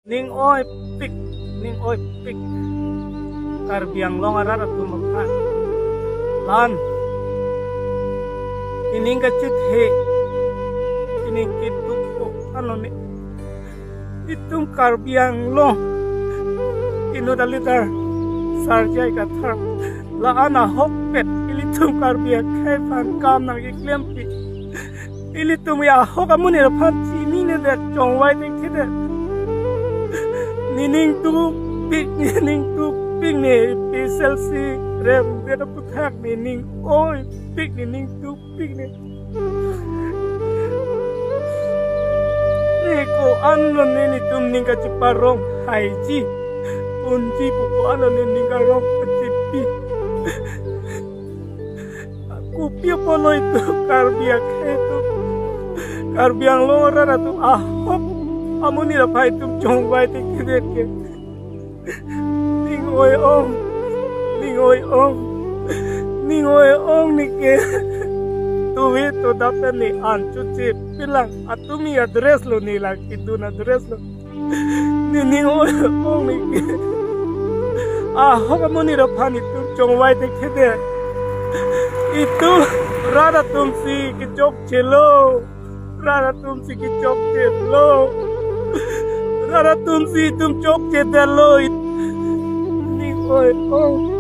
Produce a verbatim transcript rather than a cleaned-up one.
Ning oipik, ning oipik. Karbi Anglong arat atum aphan. La-an, nening kachethe, nening keduk ko-an lo ne. Itum Karbi Anglong inut aleader Sar J I Kathar la-an ahokpet ilitum Karbi akhei aphan kam nangkeklempi. Ilitum ya ahok amonit aphan chininedet, chongvai thekthe det. Nening dukpik, nening dukpik ne, P S L C remdet aputhak nening oipik, nening dukpik ne. Ne ko-an lo ne netum ning kacheparong haiji, unji pu ko-an lo ne ning karong kachepi. Kopi apotlo itum Karbi akhei atum, Karbi Anglong arat atum ahok amonit aphan itum chongvai thekthe det ke. Ning oi-ong, ning oi-ong, ning oi-ong ne ke. Tuve to dapen ne an chuche pilang, atumi address lo ne, la kedun address lo. Nening oi-ong ne ke. Ahok amonit aphan itum chongvai thekthe det. Itum rat atum si kechokchelo. Rat atum si kechokchelo. Rat atum si itum chokchedetlo. Ning oi-ong.